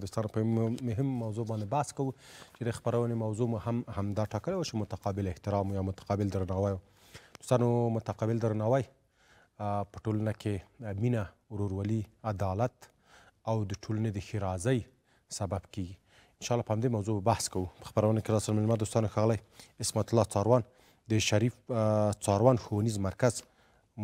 دوستانو په مهم موضوع باندې بحث کوو چې د خپرونې موضوع مو هم همدا ټاکلې وه چې متقابل احترام یا متقابل درناوی. دوستانو، متقابل درناوی په ټولنه کې مینه، ورورولي، عدالت او د ټولنې د ښېرازۍ سبب کیږي. انشاءالله په همدې موضوع بحث کوو. په خپرونه کې راسره مېلمه دوستانو ښاغلی عصمت الله څاروان د شریف څاروان ښوونیز مرکز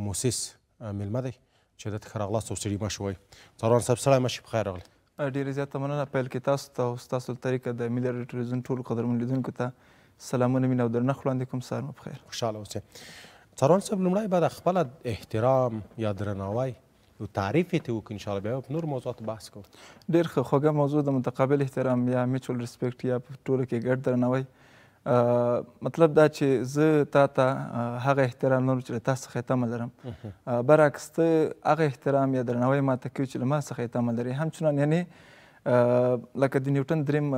موسس مېلمه دی چې ده ته ښه راغلاست او ستړي مه شو وایي. څاروان صاحب، ستړی مه شي، په خیر راغلی. ډېره زیاته مننه. پیل کې تاسو ته او ستاسو له طریقه د ملي راډیو ټلویزیون ټولو قدرمنو لیدونکو ته سلامونه، مینه او درنښت وړاندې کوم. سهار مو پخیر. خوشحاله اوسئ. څاروان صاحب، لومړی به د خپله احترام یا درناوی یو تعریف یې ترې وکړو، انشاءالله بیا په نورو موضوعاتو بحث کوو. ډېر ښه خوږه موضوع د متقابل احترام یا mutual respect یا په ټولو کې ګډ درناوی. مطلب دا چې زه تا ته هغه احترام لرم چې له تا څخه یې تمه لرم، برعکس ته هغه احترام یا درناوی ما ته کوي چې له ما څخه یې تمه لرې. همچنان یعنې لکه د نیوټن دریم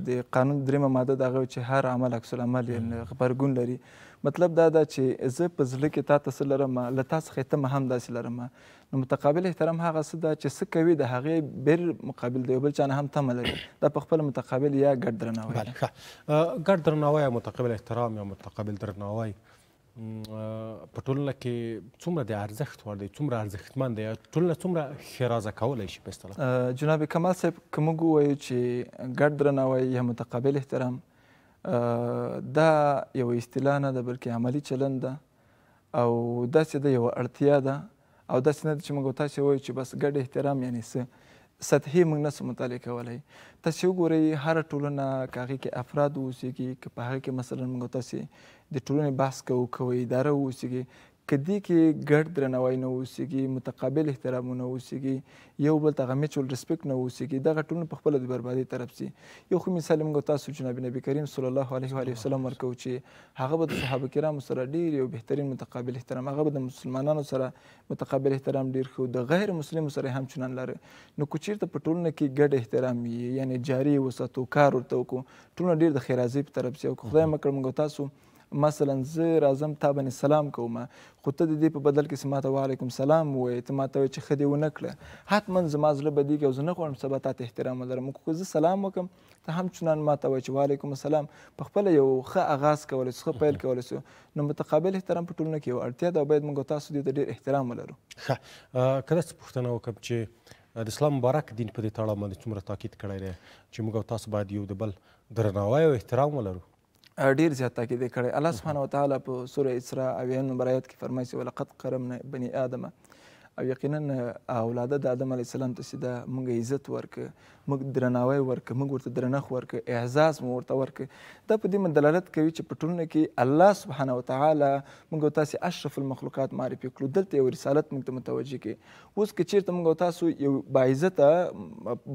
د قانون دریمه ماده د هغه چې هر عمل عکس العمل یعنې غبرګون لري. مطلب دا ده چې زه په زړه کې تا ته څه لرم، له تا څخه یې تمه هم داسې لرم. نو متقابل احترام هغه څه ده چې څه کوي د هغې بیر مقابل د یو بل چا نه هم تمه لري. دا په خپل متقابل یا ګډ درناوی. بله، ښه. ګډ درناوی یا متقابل احترام یا متقابل درناوی په ټولنه کې څومره د ارزښت وړ دی، څومره ارزښتمن دی، ټولنه څومره ښېرازه کولی شي په اصطلاح؟ جناب کمال صاحب، که موږ ووایو چې ګډ درناوی یا متقابل احترام دا یوه اصطلاح نه ده بلکې عملي چلند ده او داسې ده یوه اړتیا ده او داسې نه ده چې موږ تاسې ووایو چې بس ګډ احترام یعنې څه سطحي موږ نه سو مطالعه کولی. تاسې وګورئ هره ټولنه که هغې کې افراد واوسېږي، که په هغې کې مثلا موږ تاسې د ټولنې بحث کوو، که اداره واوسېږي، که دې کې ګډ درناوی نه واوسېږي، متقابل احترام نه واوسېږي، یو بل ته هغه mutual respect نه واوسېږي، دغه ټولنه په خپله د بربادۍ طرف ځي. یو ښه مثال موږ تاسو جناب نبي کریم صلی الله علیه وآله وسلم ورکوو چې هغه به د صحابه کرامو سره ډېر یو بهترین متقابل احترام، هغه به د مسلمانانو سره متقابل احترام ډېر ښه و، د غیر مسلمو سره یې هم چنان لاره. نو که چېرته په ټولنه کې ګډ احترام وي، یعنې جاري یې وساتو، کار ورته وکړو، ټولنه ډېر د ښېرازۍ په طرف ځي. او که خدای مه کړه موږ تاسو مثلا زه راځم تا باندې سلام کوم، خو ته د دې په بدل کې چې ما ته وعلیکم سلام ووایې، ته ما ته وایې چې ښه دې ونه کړه، حتما زما زړه بدېږي او زه نه غواړم سبا تا ته احترام ولرم. خو که زه سلام وکړم، ته هم چنان ما ته وایې چې وعلیکم السلام، په خپله یو ښه اغاز کولی شو، ښه پیل کولی شو. نو متقابل احترام په ټولنه کې یو اړتیا ده او باید موږ تاسو دې ته ډېر احترام ولرو. ښه، که داسې پوښتنه وکړم چې د اسلام مبارک دین په دې تړاو باندې څومره تاکید کړی دی چې موږ او تاسو باید یو د بل درناوی او احترام ولرو؟ ډېر زیات تاکید یې کړی. الله سبحانه وتعالی په سوره اسراء اویایم نمبر آیت کې فرمایي چې ولقد کرمنا بني آدم، او یقینا اولاده د آدم علیه السلام ته چې ده موږ عزت ورکړ، موږ درناوی ورکړ، موږ ورته درنښت ورکړ، اعزاز مو ورته ورکړ. دا په دې باندې دلالت کوي چې په ټولنه کې الله سبحانه وتعالی موږ او تاسې اشرف المخلوقات معرفي کړو. دلته یو رسالت موږ ته متوجه کړي. اوس که چېرته موږ او تاسو یو باعزته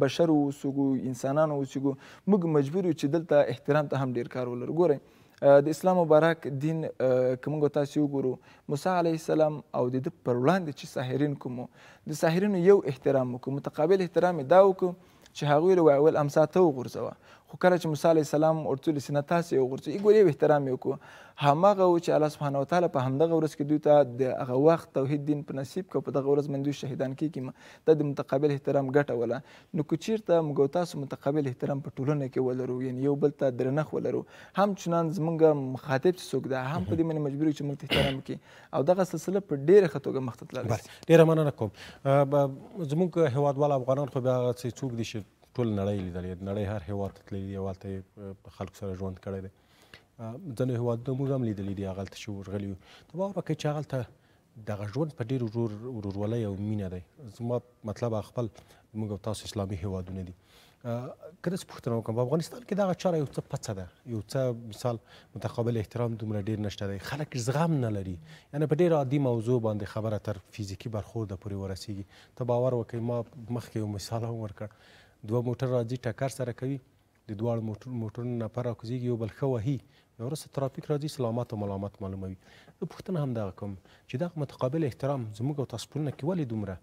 بشر واوسېږو، انسانان واوسېږو، موږ مجبور یو چې دلته احترام ته هم ډېر کار ولرو. ګورئ د اسلام مبارک دین که موږ تاسې وګورو، موسی علیه السلام او د ده پر وړاندې چې ساحرین کوم وو، د ساحرینو یو احترام وکړو، متقابل احترام یې دا وکړو چې هغوی له وایي ول امسا ته وغورځوه. خو کله چې موسی علیه السلام ورته وویل چې نه تاسې یې وغورځوئ، ګورې یو احترام یې وکړو. هماغه و چې الله سبحانه وتعالی په همدغه ورځ کې دوی ته د هغه وخت توحید دین په نصیب کړ، په دغه ورځ باندې دوی شهیدان کېږي. دا د متقابل احترام ګټه وله. نو که چېرته موږ او تاسو متقابل احترام په ټولنه کې ولرو، یعنې یو بل ته درنښت ولرو، همچنان زموږ مخاطب چې څوک ده هم په دې باندې مجبور یو چې موږ ته احترام وکړي، او دغه سلسله په ډېره ښه توګه مخته تللی شي. ډېره مننه کوم. زموږ هېوادوال افغانان خو بیا هغه څوک دي چې ټول نړۍ لیدلې، د نړۍ هر هېواد ته تللي دي او هلته یې په خلکو سره ژوند کړی دی. ځینې هېوادونه موږ هم لیدلي دي، هغلته چې ورغلي یو، ته باور وکړئ چې هغلته دغه ژوند په ډېر ورورولۍ او مینه دی. زما مطلب هغه خپل موږ او تاسو اسلامي هېوادونه دي. که داسې پوښتنه وکړم، په افغانستان کې دغه چاره یو څه پڅه ده، یو څه مثال متقابل احترام دومره ډېر نشته دی، خلک زغم نه لري، یعنې په ډېره عادي موضوع باندې خبره تر فزیکي برخورده پورې ورسېږي. ته باور وکړئ، ما مخکې یو مثال هم ورکړ، دوه موټر راځي ټکر سره کوي، د دواړو موټرونو نفر راکوزېږي، یو بل ښه وهي، بیا وروسته ترافیک راځي سلامت او ملامت معلوموي. زه پوښتنه هم دغه کوم چې دغه متقابل احترام زموږ او تاسو په ټولنه کې ولې دومره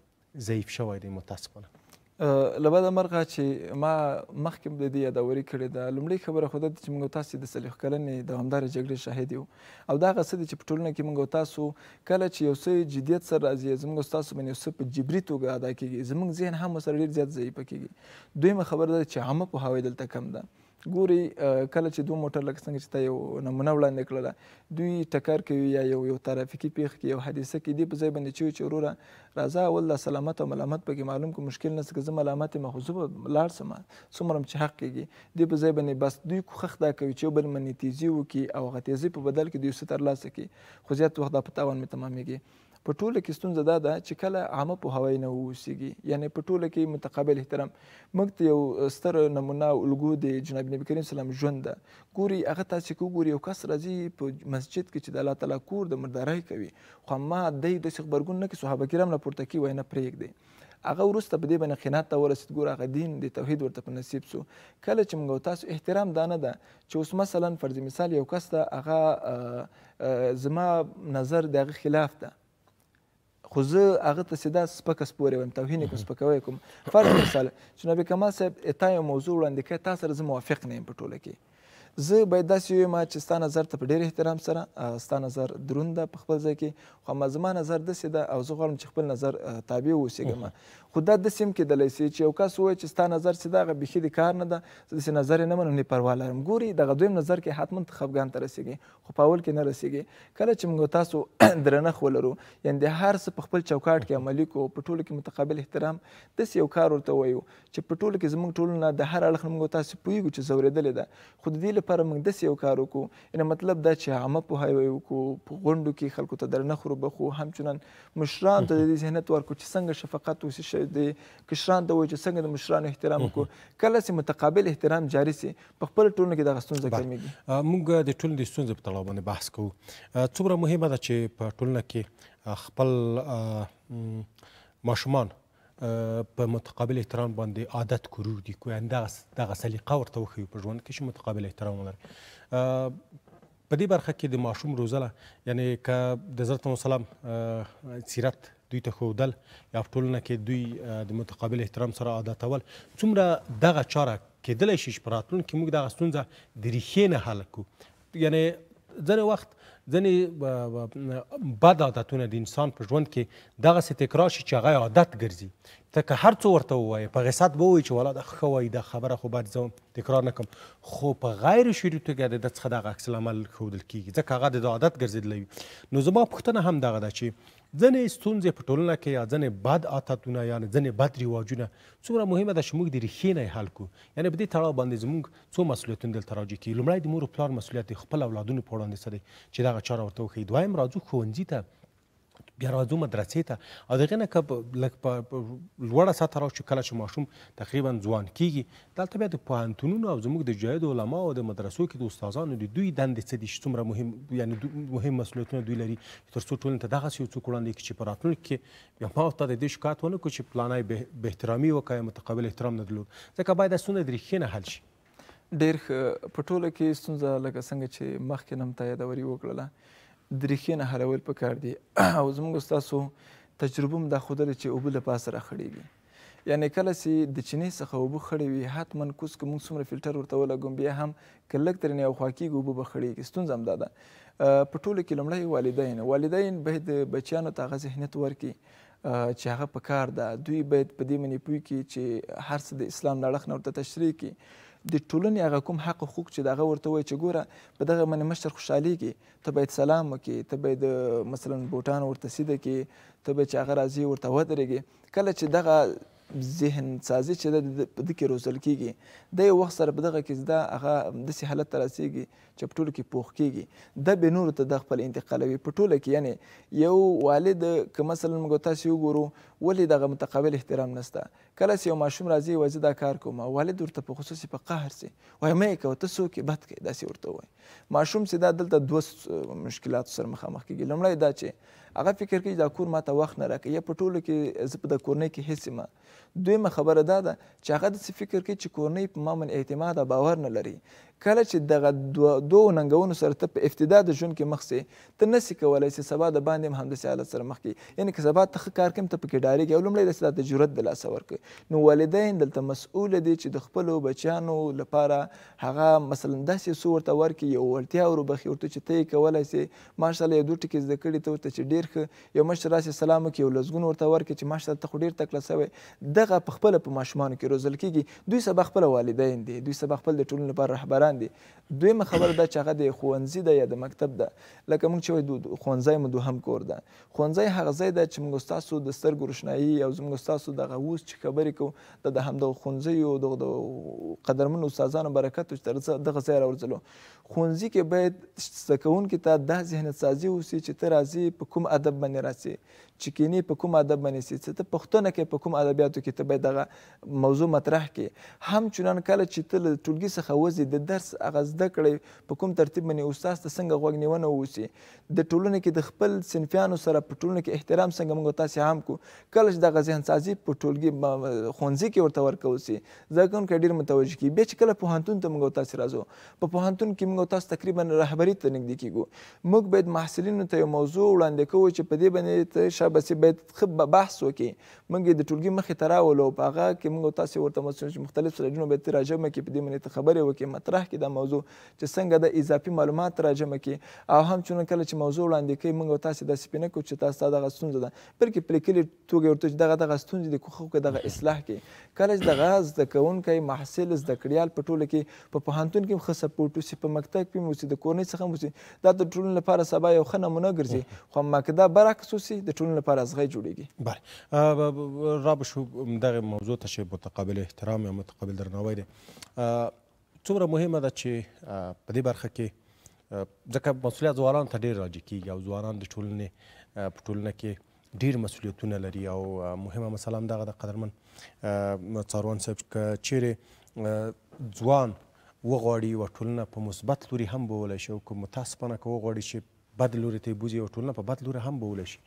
ضعیف شوی دی متاسفانه؟ له بده مرغه چې ما مخکې هم د دې یادوري کړې ده. لومړۍ خبره خو دا ده چې موږ تاسو د 40 کلنې دوامدارې جګړې شاهد یو، او دا هغه څه دي چې په ټولنه کې موږ تاسو کله چې یو څه جدیت سره راځي، زموږ تاسو باندې یو څه په جبري توګه ادا کېږي، زموږ ذهن هم ورسره ډېر زیات ضعیفه کېږي. دویمه خبره ده چې عامه پوهاوی دلته کم ده. ګوري کله چې دوه موټر لکه څنګه چې تا یو نمونه وړاندې کړله، دوی ټکر کوي یا یو ترافیکي پېښه کې یو حادثه کې، دې په ځای باندې چې وروره راځه اول دا سلامت او ملامت پکې معلوم که مشکل نشته، که زه ملامت یم خو زه به لاړ شم، څومره هم چې حق کېږي. دې په ځای باندې بس دوی کوښښ دا کوي چې یو بل باندې تیزي وکړي او هغه تیزي په بدل کې دوی څه ترلاسه کړي، خو زیات وخت دا په تاوان مې تمامېږي. په ټوله کې ستونزه دا ده چې کله عامه پوهاوی نه واوسېږي، یعنې په ټوله کې متقابل احترام. موږ ته یو ستر نمونه او الګو د جناب نبي کریم سلام ژوند ده. ګوري هغه تاسې که وګوري یو کس راځي په مسجد کې چې د الله تعالی کور د مردارۍ کوي، خو اما دی داسې غبرګون نه کوي، صحابه کرام راپورته کوي وایي نه پرېږدئ. هغه وروسته په دې باندې قناعت ته ورسېد، ګوره هغه دین د توحید ورته په نصیب سو. کله چې موږ تاسو احترام دا نه ده چې اوس مثلا فرض مثال یو کس ده، هغه زما نظر د هغه خلاف ده، خو زه هغه ته سیده سپکه سپورې وایم، توهین یې کوم، سپکوی کوم. فرض مثال چې نبي کمال صاحب تا یو موضوع وړاندې کړې، تا سره زه موافق نه یم په ټوله کې، زه باید داسې ووایم چې ستا نظر ته په ډېر احترام سره، ستا نظر دروند ده په خپل ځای کې، خو اما زما نظر داسې ده او زه غواړم چې خپل نظر تابع واوسېږم. خو دا داسې هم کېدلی سي چې یو کس ووایي چې ستا نظر چې ده هغه بیخي د کار نه ده، زه داسې نظر یې نه منم، نه پروا لرم. ګوري دغه دویم نظر کې حتما ته خفګان ته رسېږي، خو په اول کې نه رسېږي. کله چې موږ تاسو درنښت ولرو، یعنې د هر څه په خپل چوکاټ کې عملي کړو، په ټولو کې متقابل احترام، داسې یو کار ورته ووایو چې په ټولو کې زموږ ټولنه د هر اړخ نه موږ تاسو پوهېږو چې ځورېدلې ده، خو د دې لپاره موږ داسې یو کار وکړو، یعنې مطلب دا چې عامه پوهاوی وکړو، په غونډو کې خلکو ته درنښت وروبښو، همچنان مشران ته د دې ذهنیت ورکړو چې څنګه شفقت وسي، د کشران ته ووایو چې څنګه د مشرانو احترام وکړو. کله چې متقابل احترام جاري سي په خپله ټولنه کې دغه ستونزه کمېږي. موږ د ټولنې د ستونزې په تړاو باندې بحث کوو. څومره مهمه ده چې په ټولنه کې خپل ماشومان په متقابل احترام باندې عادت کړو دي، یعنې دغه سلیقه ورته وښیو په ژوند کې چې متقابل احترام ولري. په دې برخه کې د ماشوم روزنه، یعنې که د حضرت محمد سلام سیرت دوی ته ښودل یا په ټولنه کې دوی د متقابل احترام سره عادتول، څومره دغه چاره کېدلی شي چې په راتلونکي موږ دغه ستونزه د ریښې نه حل کړو. یعنې ځینې وخت ځینې بد عادتونه د انسان په ژوند کې دغسې تکرار شي چې هغه عادت ګرځي، ته که هر څه ورته ووایې په غصت به ووایي چې والا دا ښه وایي، دا خبره خو باید زه تکرار نه کړم، خو په غیر شعوري توګه د ده څخه دغه عکس العمل ښودل کېږي، ځکه هغه د ده عادت ګرځېدلی وي. نو زما پوښتنه هم دغه ده چې ځینې ستونزې په ټولنه کې یا ځینې بد عادتونه یا ځینې بد رواجونه څومره مهمه ده چې موږ د ریښې نه یې حل کړو. یعنې په دې تړاو باندې زموږ څو مسؤلیتونه دلته راجع کېږي. لومړی د مور و پلار مسؤلیت د خپل اولادونو په وړاندې څه دی چې دغه چاره ورته وښیي. دویم راځو ښوونځي ته، بیا راځو مدرسې ته، او د هغې نه که لږ په لوړه سطح راشو، کله چې ماشوم تقریبا ځوان کېږي، دلته بیا د پوهنتونونو او زموږ د جیدو علماو او د مدرسو کې د استادانو د دوی دندې څه دي چې څومره مهم، یعنې مهم مسؤلیتونه دوی لري تر څو ټولنې ته دغسې یو څوک وړاندې کړي چې په راتلونکي کې بیا ما ورته د دې شکایت ونه کړو چې پلانی بې احترامي وکړه یا متقابل احترام نه درلود، ځکه باید دا ستونزه د ریښې نه حل شي. ډېر ښه. په ټوله کې ستونزه لکه څنګه چې مخکې نه هم تا یادوري وکړله، د ریښې نه حلول پکار دي. او زموږ ستاسو تجربه هم دا ښودلې چې اوبه له پاسه راخړېږي، یعنې کله چې د چینې څخه اوبه خړې وي، حتما کوز که موږ څومره فلټر ورته ولګوم، بیا هم که لږ ترېنه یو خوا کېږي اوبه به خړېږي. ستونزه هم دا ده. په ټولو کې لومړی والدین باید بچیانو ته هغه ذهنیت ورکړي چې هغه په کار ده. دوی باید په دې باندې پوه کړي چې هر څه د اسلام له اړخ نه ورته تشریح کړي. د ټولنې هغه کوم حق حقوق چې د هغه ورته وایي چې ګوره په دغه باندې مشر خوشحالېږي، ته باید سلام وکړې، ته باید مثلا بوټان ورته سیده کړې، ته باید چې هغه راځي ورته ودرېږې. کله چې دغه ذهن سازي چې ده په ده کې روزل کېږي، دی یو وخت سره په دغه کې زده هغه داسې حالت ته رسېږي چې په ټولو کې پوخ کېږي، ده به نورو ته دا خپل انتقالوي په ټوله کې. یعنې یو والد که مثلا موږ تاسې وګورو ولې دغه متقابل احترام نشته، کله چې یو ماشوم راځي وایي زه دا کار کوم، والد ورته په خصوصي په قهر سي وایي مه یې کوه، ته څوک یې، بد کوې، داسې ورته وایي. ماشوم چې دا دلته دوه مشکلاتو سره مخامخ کېږي. لومړی دا چې هغه فکر کوي دا کور ماته وخت نه راکوي، یا په ټولو کې زه په د کورنۍ کې هېڅ یم. دویمه خبره دا ده چې هغه داسې فکر کوي چې کورنۍ په ما باندې اعتماد او باور نه لري. کله چې دغه دوو ننګونو سره ته په ابتدا د ژوند کې مخ سې، ته نسې کولای چې سبا د باندې هم همداسې حالت سره مخ کړي. یعنې که سبا ته ښه کار کوې، ته پکې ډارېږې او لومړی داسې دا ته جرأت د لاسه ورکړي. نو والدین دلته مسؤل دي چې د خپلو بچیانو لپاره هغه مثلا داسې څه ورته ورکړي، یو وړتیا وروبخښي ورته چې ته یې کولای سې، ماشاءالله یو دوه ټکي زده کړي ته ورته چې ډېر ښه، یو مشر راسي سلام وکړي، یو لسګون ورته ورکړي چې ماشاءالله ته خو ډېر تکړه سوی. دغه په خپله په ماشومانو کې روزل کېږي. دوی سبا خپله والدین دي، دوی سبا خپل د ټولنې لپاره رهبران دي. دویمه خبره ده چې هغه د ښوونځي ده یا د مکتب ده. لکه موږ چې وایو ښوونځی مو دوهم کور ده. ښوونځی هغه ځای ده چې موږ ستاسو د سترګو روښنایي او زموږ ستاسو دغه اوس چې خبرې کوو دا د همدغو ښوونځیو دغو د قدرمنو استادانو برکت و چې تر دغه ځای راورځلو. ښوونځي کې باید زده کوونکي ته دا ذهنیت سازي وسي چې ته راځې په کوم ادب باندې راسې، چې کینې په کوم ادب باندې سي، چې ته پوښتنه کوې په کوم ادبیاتو کې ته باید دغه موضوع مطرح کړې. همچنان کله چې ته له ټولګي څخه وځې د درس هغه زده کړې په کوم ترتیب باندې استاد ته څنګه غوږ نیونه ووسي، د ټولنې کې د خپل صنفیانو سره په ټولنه کې احترام څنګه موږ تاسې عام کړو. کله چې دغه ذهن سازي په ټولګي ښوونځي کې ورته ورکول سي، زده کوونکی ډېر متوجه کېږي. بیا چې کله پوهنتون ته موږ تاسې راځو، په پوهنتون کې موږ تاسو تقریبا رهبري ته نږدې کېږو. موږ باید محصلینو ته یو موضوع وړاندې کوو چې په دې باندې ته شاباسي باید ښه بحث وکړي. موږ یې د ټولګي مخې ته راولو، په هغه کې موږ تاسې ورته مختلف سلایډونه باید ته راجمع کړې، په دې باندې ته خبرې وکړې، مطرح کړې دا موضوع چې څنګه د اضافي معلومات راجمع کړي. او همچنان کله چې موضوع وړاندې کوي موږ تاسې داسې پرې نه کوو چې تاسو ته دغه ستونزه ده، بلکې په لیکلي توګه ورته چې دغه دغه ستونزې دي، کوښښ وکړه دغه اصلاح کړي. کله چې دغه زده کوونکی محصل زده کړیال په ټوله کې په پوهنتون کې هم ښه سپورټ وسي، په مکتب کې هم وسي، د کورنۍ څخه هم وسي، دا د ټولنې لپاره سبا یو ښه نمونه ګرځي. خو اما که دا برعکس وسي د ټولنې لپاره ازغی جوړېږي. بله را به شو دغه موضوع ته چې متقابل احترام یا متقابل درناوی دی. څومره مهمه ده چې په دې برخه کې، ځکه مسؤلیت ځوانانو ته ډېر راجع کېږي او ځوانان د ټولنې په ټولنه کې ډېر مسؤلیتونه لري. او مهمه مسله هم دغه ده قدرمن څاروان صاحب، که چیرې ځوان وغواړي یوه ټولنه په مثبت لوري هم بولی شي، او که متاسفانه که وغواړي چې بد لوري ته یې بوځي او ټولنه په بد لوري هم بولی شي.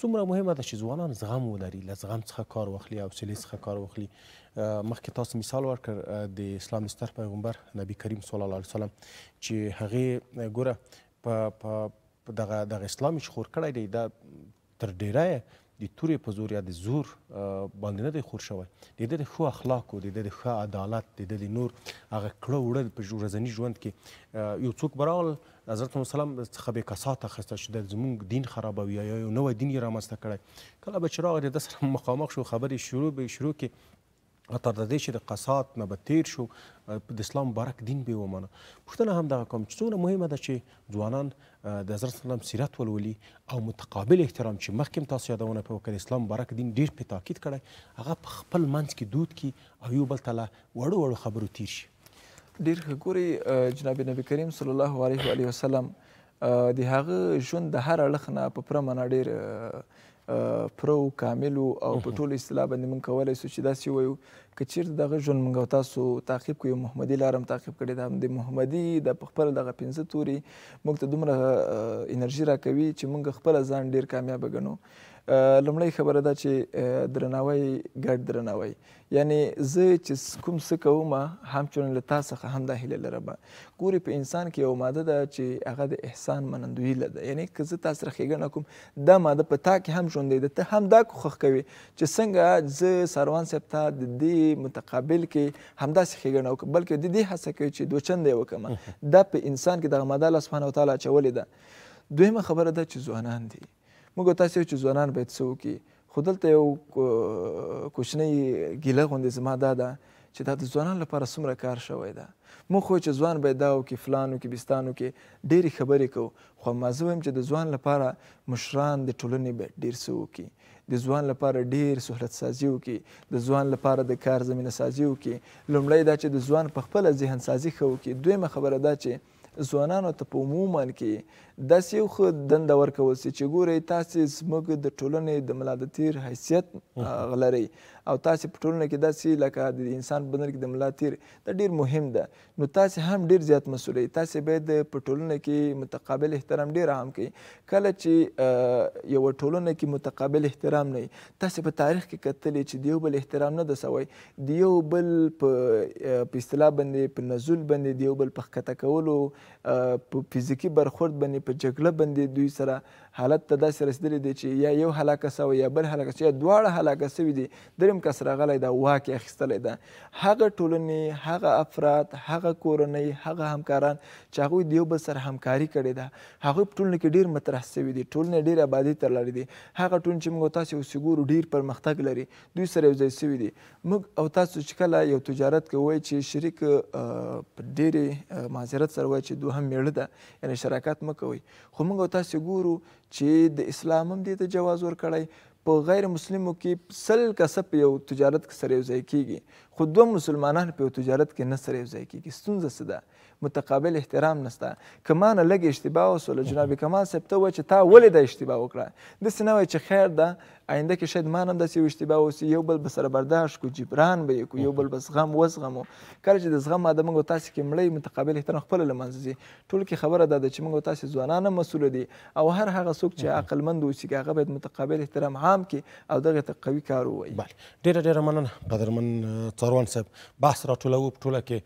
څومره مهمه ده چې ځوانان زغم ولري، له زغم څخه کار واخلي، حوصلې څخه کار واخلي. مخکې تاسو مثال ورکړ د اسلام د ستر پیغمبر نبی کریم صلی الله علیه وسلم چې هغې ګوره په دغه اسلام چې خور کړی دی، دا تر ډېره د تورې په زور یا د زور باندې نه دی خور شوی، د ده د ښو اخلاقو، د ده د ښه عدالت، د ده د نور هغه کړه وړه په ورځني ژوند کې. یو څوک به راغلل حضرت محمد سلام څخه به کسات اخیسته چې دا زموږ دین خرابوي یا یو نوی دین یې رامنځته کړی. کله به چې راغی د ده سره مخامخ شو، خبرې شروع کړې، تر دې چې د قسات نه به تېر شو، د اسلام مبارک دین به یې ومانه. پوښتنه هم دغه کوم چې څومره مهمه ده چې ځوانان د حضرت سلام سیرت ولولي او متقابل احترام چې مخکې هم تاسو یادونه پرې وکړه، د اسلام مبارک دین ډېر پرې تاکید کړی، هغه په خپل منځ کې دود کړي او یو بل ته له وړو وړو خبرو تېر شي. ډېر ښه. ګورئ جناب نبی کریم صلی الله علیه وآله وسلم د هغه ژوند د هر اړخ نه په پوره معنا ډېر پوره و کامل و، او په ټولو اصطلاح باندې موږ کولی سو چې داسې ووایو که چېرته دغه ژوند موږ او تاسو تعقیب کړو، یو محمدي لار هم تعقیب کړې ده. د محمدي د په خپله دغه 5 توري موږ ته دومره انرژي راکوي چې موږ خپله ځان ډېر کامیابه ګڼو. لومړۍ خبره ده چې درناوی، ګډ درناوی، یعنی زه چې کوم څه کوم همچنان له تا څخه هم دا هیله لرم. ګوري په انسان کې یو ماده ده چې هغه د احسان منندویي ده، یعنی که زه تا سره ښېګڼه کوم دا ماده په تا کې هم ژوندی ده، ته هم دا کوښښ کوې چې څنګه زه ساروان صاحب ته د دې متقابل کې همداسې ښېګڼه وکړم، بلکې د دې هڅه کوي چې دوه چنده یې وکړم. دا په انسان کې دغه ماده الله سبحانه وتعالی اچولې ده. دویمه خبره ده چې ځوانان دي، موږ تاسو چې ځوانان باید څه وکړي، خو دلته یو کوچنۍ ګیله غوندې زما دا ده چې دا د ځوانانو لپاره څومره کار شوی ده. موږ خو چې ځوان باید دا وکړي، فلان وکړي، بستان وکړي، ډېرې خبرې کوو، خو ما زه وایم چې د ځوان لپاره مشران د ټولنې باید ډېر څه وکړي، د ځوان لپاره ډېر سهولت سازي وکړي، د ځوان لپاره د کار زمینه سازي وکړي. لومړی دا چې د ځوان په خپله ذهن سازي ښه وکړي. دویمه خبره دا چې ځوانانو ته په عموما کې داسې یو ښه دنده ورکول سي چې ګورئ تاسې زموږ د ټولنې د ملا د تیر حیثیت لرئ او تاسې په ټولنه کې داسې لکه د انسان په بدن کې د ملا تیر، دا ډېر مهم ده. نو تاسې هم ډېر زیات مسؤل یئ، تاسې باید په ټولنه کې متقابل احترام ډېر عام کړئ. کله چې یوه ټولنه کې متقابل احترام نه وي، تاسې په تاریخ کې کتلې چې د یو بل احترام نه ده سوی، د یو بل په اصطلاح باندې، په نزول باندې، د یو بل په ښکته کولو، په فزیکي برخورد باندې، په جګړه باندې دوی سره حالت ته داسې رسېدلی دی چې یا یو هلاکه سوی یا بل هلاکه سوی یا دواړه هلاکه سوي دي، دریم کس راغلی ده، واک یې اخیستلی ده. هغه ټولنې، هغه افراد، هغه کورنۍ، هغه همکاران چې هغوی د یو بل سره همکاري کړې ده، هغوی په ټولنه کې ډېر مطرح سوي دي، ټولنې ډېرې ابادۍ ته لاړې دي. هغه ټولنې چې موږ تاسې اوس ګورو ډېر پرمختګ لري، دوی سره یو ځای سوي دي. موږ او تاسو چې کله یو تجارت کې وایي چې شریک په ډېرې معذرت سره وایي چې دوهم مېړه ده، یعنې شراکت مه کوئ، خو موږ او تاسې ګورو چې د اسلام هم دې ته جواز ورکړی. په غیر مسلمو کې 100 کسه په یو تجارت کې سره یو ځای کېږي، خو دوه مسلمانان په یو تجارت کې نه سره یو ځای کېږي. ستونزه څه ده؟ متقابل احترام نشته. که ما نه لږ اشتباه وسوله، جناب کمال صاحب ته وایي چې تا ولې دا اشتباه وکړه، داسې نه وایي چې خیر ده آینده کې شاید ما نه هم داسې یو اشتباه وسي، یو بل به سره برداشت کړو، جبران به یې کړو، یو بل به زغم وزغمو. کله چې د زغم ماده موږ تاسې کې مړی، متقابل احترام خپله له منځه ځي. ټول کې خبره دا ده چې موږ تاسې ځوانان هم مسؤله دي او هر هغه څوک چې عقلمند اوسي هغه باید متقابل احترام عام کړي او دغې ته قوي کار ووایي. بله، ډېره ډېره مننه قدرمن څاروان صاحب. بحث راټولوو په ټوله کې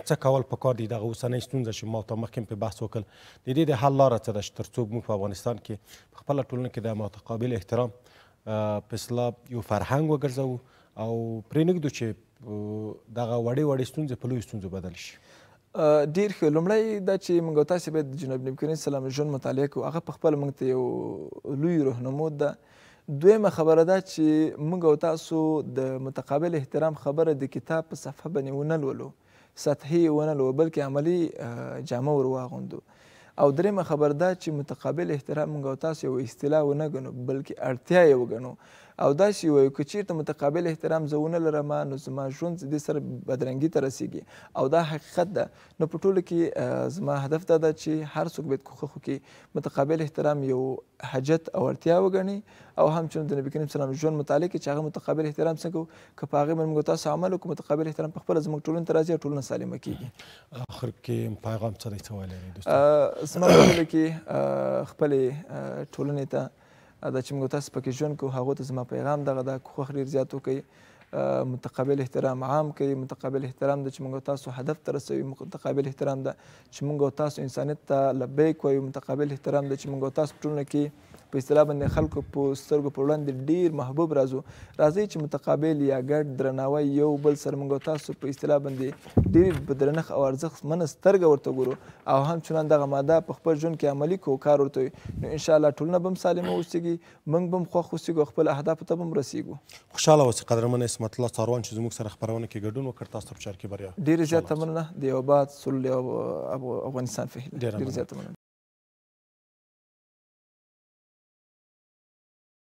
څه کول پکار دي، دغه اوسنۍ ستونزه چې ما ته مخکې په بحث وکړ، د دې د حل لاره څه ده چې تر څو موږ په افغانستان کې په خپله ټولنه کې د متقابل احترام په اصطلاح یو فرهنګ وګرځوو او پرې نږدو چې دغه وړې وړې ستونزې په لویو ستونزو بدل شي. ډېر ښه. لومړی دا چې موږ تاسې باید جناب نبي کریم سلام ژوند مطالعه کړو، هغه په خپله موږ ته یو لوی رهنمود ده. دویمه خبره ده چې موږ او تاسو د متقابل احترام خبره د کتاب په صفحه باندې ونه لولو، سطحي ونه لولو، بلکې عملي جامه ور واغوندو. او درېیمه خبره دا چې متقابل احترام موږ او تاسو یوه اصطلاح ونه ګڼو، بلکې اړتیا یې وګڼو. او داسې وایو که چیرته متقابل احترام زه ونه لرم نو زما ژوند دې سره بدرنګي ته رسیږي، او دا حقیقت ده. نو په ټولو کې زما هدف دا ده چې هر څوک باید کوښښ وکړي متقابل احترام یو حاجت او اړتیا وګڼي، او همچنین د نبي کریم سلام ژوند مطالعه کړي چې هغه متقابل احترام څنګه و، که په هغې باندې موږ تاسو عمل وکړو متقابل احترام په خپله زموږ ټولنې ته راځي او ټولنه سالمه کېږي. آخر کې پیغام څه دی، څه ویلی لرئ دوستان؟ زما په ټوله کې خپلې ټولنې ته دا چې موږ تاسو پکې ژوند کوو هغو ته زما پیغام دغه ده، کوښښ ډېر زیات وکړئ، متقابل احترام عام کړئ. متقابل احترام ده چې موږ تاسو هدف ته رسوي، متقابل احترام ده چې موږ تاسو انسانیت ته لبیک وایو، متقابل احترام ده چې موږ تاسو په ټولنه کې په اصطلاح باندې خلکو په سترګو په وړاندې ډېر محبوب راځو. راځئ چې متقابل یا ګډ درناوی یو بل سره موږ تاسو په اصطلاح باندې ډېر په درنښت او ارزښتمنه سترګه ورته ګورو، او همچنان دغه ماده په خپل ژوند کې عملي کړو، کار ورته وي، نو انشاءالله ټولنه به هم سالمه اوسېږي، موږ به هم خوښ اوسېږو او خپل اهدافو ته به هم رسېږو. خوشحاله اوسئ قدرمن عصمت الله څاروان چې زموږ سره خپرونه کې ګډون وکړ. تاسو ته په چار کې بریا. ډېره زیاته مننه. د یو آباد سولې او افغانستان په هیله. ډېره ډېره زیاته مننه.